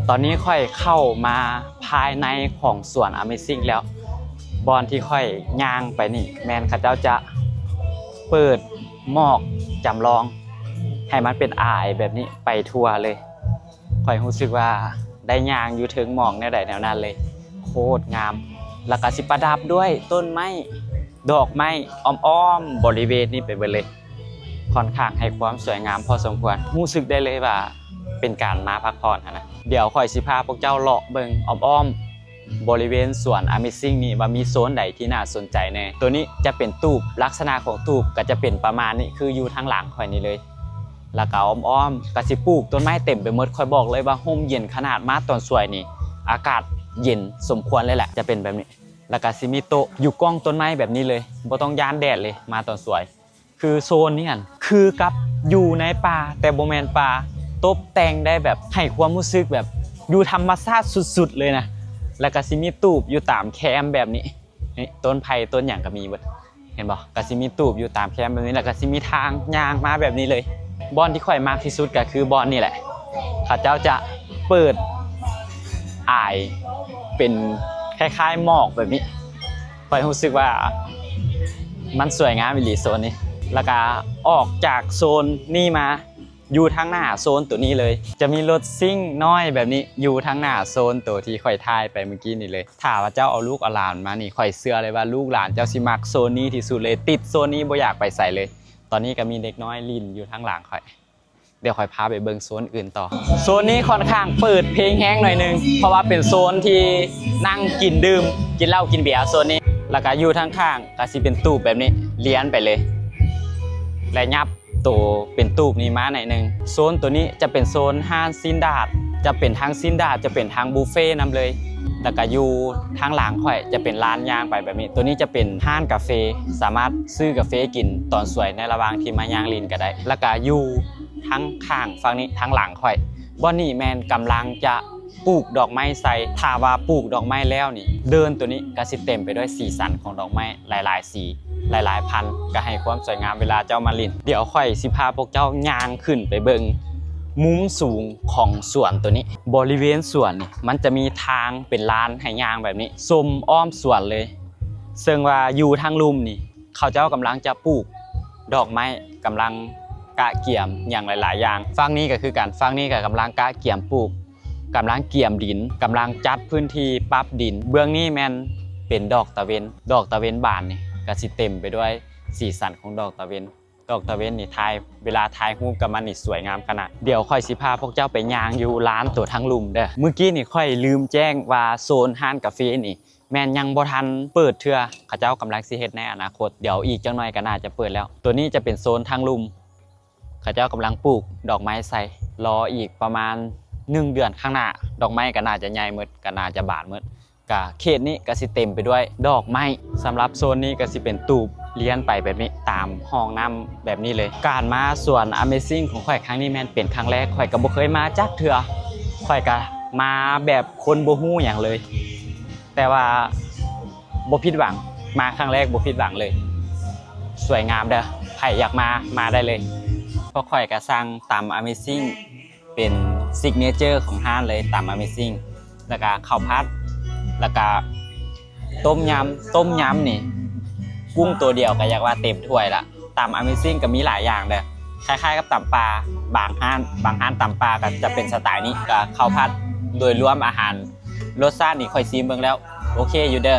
ຕອນນີ້ຂ້ອຍເຂົ້າມາພາຍໃນຂອງສວນ Amazing ແລ້ວ. ບ່ອນທີ່ຂ້ອຍຍ່າງໄປນີ້ ແມ່ນເຂົາເຈົ້າຈະເປີດໝອກຈຳລອງໃຫ້ມັນເປັນອາຍແບບນີ້ໄປທົ່ວເລີຍ. ຂ້ອຍຮູ້ສຶກວ່າໄດ້ຍ່າງຢູ່ເທິງໝອກແນວໃດແນວນັ້ນເລີຍ. ໂຄດງາມ. ແລ້ວກະຊິປະດັບດ້ວຍຕົ້ນໄມ້ ດອກໄມ້ອ້ອມໆບໍລິເວນນີ້ໄປເບິດເລີຍ. ຄ່ອນຂ້າງໃຫ້ຄວາມສວຍງາມພໍສົມຄວນ. ຮູ້ສຶກໄດ້ເລີຍວ່າເປັນການມາພັກຜ່ອນຫັ້ນນະ. ດຽວຂ້ອຍຊິພາພວກເຈົ້າເລາະເບິ່ງອ້ອມໆບໍລິເວນສວນ Amazing ນີ້ວ່າມີໂຊນໃດທີ່ໜ້າສົນໃຈແດ່. ໂຕນີ້ຈະເປັນຕູບ, ລັກສະນະຂອງຕູບກໍຈະເປັນປະມານນີ້ ຄືຢູ່ທາງຫຼັງຂ້ອຍນີ້ເລີຍ. ແລ້ວກໍອ້ອມໆກໍຊິປູກຕົ້ນໄມ້ເຕັມໄປໝົດ. ຂ້ອຍບອກເລີຍວ່າຮົ່ມເຢັນຂະໜາດ. ມາຕອນສວຍນີ້ອາກາດເຢັນສົມຄວນເລີຍແຫຼະ. ຈະເປັນແບບນີ້. ແລ້ວກໍຊິມີໂຕະຢູ່ກ້ອງຕົ້ນໄມ້ແບບນີ້ເລີຍ. ບໍ່ຕ້ອງຢ້ານແດດເລີຍ ມາຕອນສວຍ. ຄືໂຊນນີ້ຫັ້ນຄືກັບຢູ່ໃນປ່າ ແຕ່ບໍ່ແມ່ນປ່າ, ຕົບແຕ່ງໄດ້ແບບໃຫ້ຄວາມຮູ້ສຶກແບບຢູ່ທຳມະຊາດສຸດໆເລີຍນະ. ແລ້ວກໍຊິມີຕູບຢູ່ຕາມແຄມແບບນີ້. ນີ້ ຕົ້ນໄຜ່ຕົ້ນຫຍັງກໍມີເບິດ ເຫັນບໍ່? ກໍຊິມີຕູບຢູ່ຕາມແຄມແບບນີ້ ແລ້ວກໍຊິມີທາງຍ່າງມາແບບນີ້ເລີຍ. ບ່ອນທີ່ຂ້ອຍມັກທີ່ສຸດກໍຄືບ່ອນນີ້ແຫຼະ. ເຂົາເຈົ້າຈະເປີດອາຍເປັນຄ້າຍໆໝອກແບບນີ້. ຂ້ອຍຮູ້ສຶກວ່າມັນສວຍງາມອີ່ຫຼີໂຊນນີ້. ແລ້ວກະອອກຈາກໂຊນນີ້ມາ ຢູ່ທາງໜ້າໂຊນໂຕນີ້ເລີຍ ຈະມີລົດຊິງນ້ອຍແບບນີ້ຢູ່ທາງໜ້າໂຊນໂຕທີ່ຂ້ອຍຖ່າຍໄປມື້ກີ້ນີ້ເລີຍ. ຖ້າວ່າເຈົ້າເອົາລູກເອົາຫຼານມານີ້ ຂ້ອຍເຊື່ອເລີຍວ່າລູກຫຼານເຈົ້າຊິມັກໂຊນນີ້ທີ່ສຸດເລີຍ, ຕິດໂຊນນີ້ບໍ່ຢາກໄປໃສເລີຍ. ຕອນນີ້ກໍມີເດັກນ້ອຍຫຼິ້ນຢູ່ທາງຫຼັງຂ້ອຍ. ດຽວຂ້ອຍພາໄປເບິ່ງໂຊນອື່ນຕໍ່. ໂຊນນີ້ຄ່ອນຂ້າງເປີດເພງແຮງໜ້ອຍໜຶ່ງ ເພາະວ່າເປັນໂຊນທີ່ນັ່ງກິນດື່ມ ກິນເຫຼົ້າກິນເບຍໂຊນນີ້. ແລ້ວກະຢູ່ທາງຂ້າງກະຊິເປັນຕູບແບບນີ້ລຽນໄປເລີຍ ແລະ ຫຍັບໂຕເປັນຕູບນີ້ມາໜ້ອຍໜຶ່ງ. ໂຊນໂຕນີ້ຈະເປັນໂຊນຮ້ານຊີ້ນດາດ ຈະເປັນທັງຊີ້ນດາດ ຈະເປັນທັງບຸບເຟນຳເລີຍ. ແລ້ວກະຢູ່ທາງຫຼັງຂ້ອຍຈະເປັນລານຍ່າງໄປແບບນີ້. ໂຕນີ້ຈະເປັນຮ້ານກາເຟ ສາມາດຊື້ກາເຟກິນຕອນສວຍໃນລະຫວ່າງທີ່ມາຍ່າງຫຼິ້ນກໍໄດ້. ແລ້ວກະຢູ່ ທາງຂ້າງຝັ່ງນີ້ ທາງຫຼັງຂ້ອຍ ບ່ອນນີ້ແມ່ນກຳລັງຈະປູກດອກໄມ້ໃສ່. ຖ້າວ່າປູກດອກໄມ້ແລ້ວນີ້ ເດີ່ນໂຕນີ້ກໍຊິເຕັມໄປດ້ວຍສີສັນຂອງດອກໄມ້ຫຼາຍໆສີ ຫຼາຍໆພັນ ກໍໃຫ້ຄວາມສວຍງາມເວລາເຈົ້າມາຫຼິ້ນ. ດຽວຂ້ອຍຊິພາພວກເຈົ້າຍ່າງຂຶ້ນໄປເບິ່ງມຸມສູງຂອງສວນໂຕນີ້. ບໍລິເວນສວນນີ້ ມັນຈະມີທາງເປັນລານໃຫ້ຍ່າງແບບນີ້ ຊົມອ້ອມສວນເລີຍ. ເຊິ່ງວ່າຢູ່ທາງລຸ່ມນີ້ ເຂົາເຈົ້າກຳລັງຈະປູກດອກໄມ້ ກຳລັງກະກຽມຫຍັງຫຼາຍໆຢ່າງ. ຝັ່ງນີ້ກໍຄືກັນ ຝັ່ງນີ້ກໍກຳລັງກະກຽມປູກ ກຳລັງກຽມດິນ ກຳລັງຈັດພື້ນທີ່ປັບດິນ. ເບື້ອງນີ້ແມ່ນເປັນດອກຕາເວັນ ດອກຕາເວັນບານນີ້ກໍຊິເຕັມໄປດ້ວຍສີສັນຂອງດອກຕາເວັນ. ດອກຕາເວັນນີ້ ຖ່າຍ ເວລາຖ່າຍຮູບກັບມັນນີ້ສວຍງາມຂະໜາດ. ດຽວຂ້ອຍຊິພາພວກເຈົ້າໄປຍ່າງຢູ່ລານໂຕທາງລຸ່ມເດີ້. ມື້ກີ້ນີ້ຂ້ອຍລືມແຈ້ງວ່າໂຊນຮ້ານກາເຟນີ້ ແມ່ນຍັງບໍ່ທັນເປີດເທື່ອ ເຂົາເຈົ້າກຳລັງຊິເຮັດໃນອະນາຄົດ ດຽວອີກຈັກໜ່ອຍກໍໜ້າຈະເປີດແລ້ວ. ໂຕນີ້ຈະເປັນໂຊນທາງລຸ່ມ ເຂົາເຈົ້າກຳລັງປູກດອກໄມ້ໃສ່ ລໍອີກປະມານໜຶ່ງເດືອນຂ້າງໜ້າ ດອກໄມ້ກໍໜ້າຈະໃຫຍ່ໝົດ ກໍໜ້າຈະບານໝົດ. ກະເຂດນີ້ກໍຊິເຕັມໄປດ້ວຍດອກໄມ້. ສຳລັບໂຊນນີ້ກໍຊິເປັນຕູບລຽນໄປແບບນີ້ ຕາມຮ່ອງນ້ຳແບບນີ້ເລີຍ. ການມາສວນ Amazing ຂອງຂ້ອຍຄັ້ງນີ້ແມ່ນເປັນຄັ້ງແລກ ຂ້ອຍກໍບໍ່ເຄີຍມາຈັກເທື່ອ ຂ້ອຍກໍມາແບບຄົນບໍ່ຮູ້ຫຍັງເລີຍ. ແຕ່ວ່າບໍ່ຜິດຫວັງ ມາຄັ້ງແລກບໍ່ຜິດຫວັງເລີຍ. ສວຍງາມເດີ້ ໃຜຢາກມາ ມາໄດ້ເລີຍ. ພວກຂ້ອຍກໍສັ່ງຕຳ Amazing ເປັນ signature ຂອງຮ້ານເລີຍ ຕຳ Amazing ແລ້ວກະເຂົ້າຜັດ ແລ້ວກະຕົ້ມຍຳ. ຕົ້ມຍຳນີ້ ກຸ້ງໂຕດຽວກໍຢາກວ່າເຕັມຖ້ວຍລະ. ຕຳ Amazing ກໍມີຫຼາຍຢ່າງເດີ້ ຄ້າຍໆກັບຕຳປ່າ. ບາງຮ້ານ ບາງຮ້ານຕຳປ່າກໍຈະເປັນສະໄຕລ໌ນີ້ ກໍເຂົ້າຜັດ. ໂດຍລວມອາຫານ ລົດຊາດນີ້ຂ້ອຍຊີມເບິ່ງແລ້ວ ໂອເຄຢູ່ເດີ້.